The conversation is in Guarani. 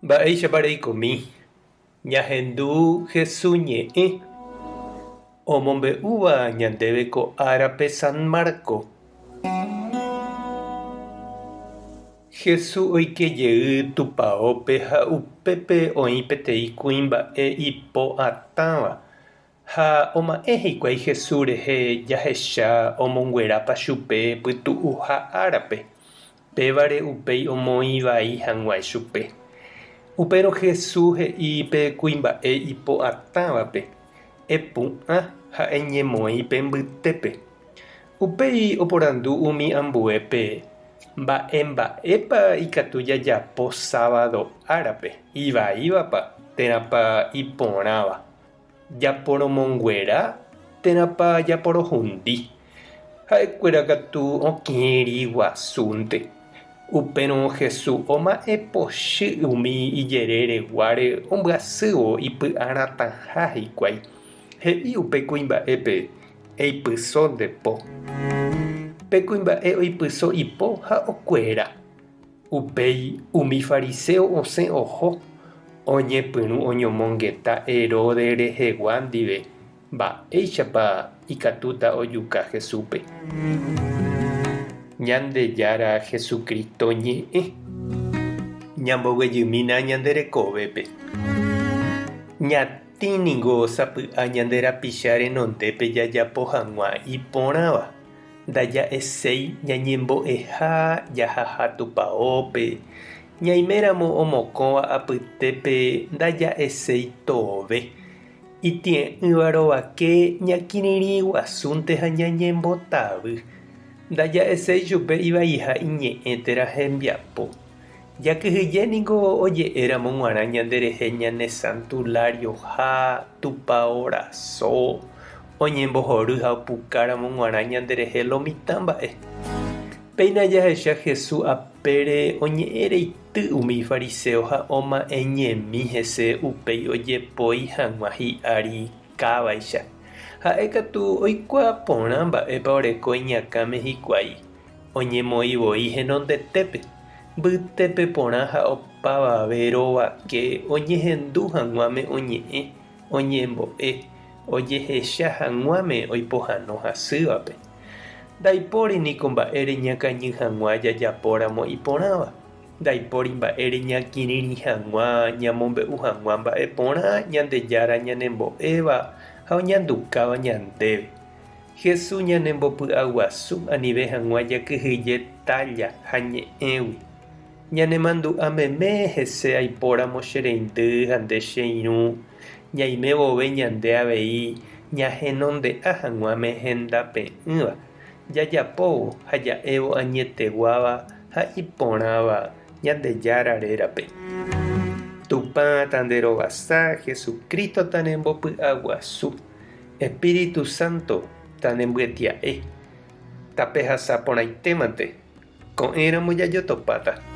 Mba'éichapa reikomi ñahendu Hesu ñe'ẽ omombe'úva ñandéve ko árape San Marco. Hesu oike jey tupaópe ha upépe oĩ peteĩ kuimba'e ipo atãva Ha oma'ẽ hikuái Jesús rehe jahecha omonguerápa chupe pytu'uha árape, pévare upéi omoĩ vai hag̃ua chupe. Upérõ Jesús he'i pe kuimba'e ipo'atãvape, Epu'ã ha eñemoĩ pe mbytépe. Upéi oporandu umi ambuépe, Mba'e mba'épa ikatu jajapo sábado árape, ivaívapa térãpa iporãva? Japoromonguera térãpa japorohundi? Ha'ekuéra katu okĩri guasúnte. Upérõ Jesús oma'ẽ pochy umi ijerére guáre ombyasývo ipy'aratãha hikuái. He'i upe kuimba'épe, Eipyso nde po. Pe kuimba'e oipyso ipo ha okuera. Upéi umi fariséo osẽ oho, oñepyrũ oñomongeta Herodes rehegua ndive mba'éichapa ikatúta ojuka Jesúspe. Ñandejára Jesucristo ñe'ẽ. Ñamboguejymína ñande rekovépe. Ñatĩ ningo sapy'a ñande rapicha renondépe jajapo hag̃ua iporãva. Ndaja'eséi ñañembo'eha jahaha tupaópe, ñaiméramo omokõva apytépe ndaja'eséi tove. Itie'ỹva rovake ñakirirĩ guasúnte ha ñañembotavy. Ndaja'eséi chupe ivaiha iñe'ẽ térã hembiapo. Jakyhyje niko oje'éramo g̃uarã ñanderehe ñane santularioha, tupao raso, oñembohory ha opukáramo g̃uarã ñanderehe lo mitã mba'e. Péina jahecha Jesús apére oñe'ẽ reity umi fariséo ha oma'ẽñemi hese upéi ojepoi hag̃ua hi'ári kávaicha. Ha'e katu oikuaa porã mba'épa oreko iñakãme hikuái. Oñemoĩ voi henondetépe, mbytépe porã ha opavave rovake oñehendu hag̃uáme oñe'ẽ, oñembo'e, ojehecha hag̃uáme oipohãno hasývape. Ndaipóri niko mba'ére ñakañy hag̃ua jajapóramo iporãva, ndaipóri mba'ére ñakirirĩ hag̃ua ñamombe'u hag̃ua mba'e porã Ñandejára ñanembo'éva ha oñandukáva ñandéve. Jesús ñanembopy'aguasu anive hag̃ua jakyhyje tálla ha ñe'ẽgui. Ñanemandu'a meme hese aipóramo che reindy ha nde che irũ, ñaime vove ñande avei ñahenonde'a hag̃uáme hendape'ỹva, jajapóvo ha ja'évo añeteguáva ha iporãva Ñandejára rérape. Tupã tanderovasa, Jesucristo tanembopy'aguasu. Espíritu Santo tanembyetia'e, tapehasa porãitémante, ko'ẽramo jajotopáta.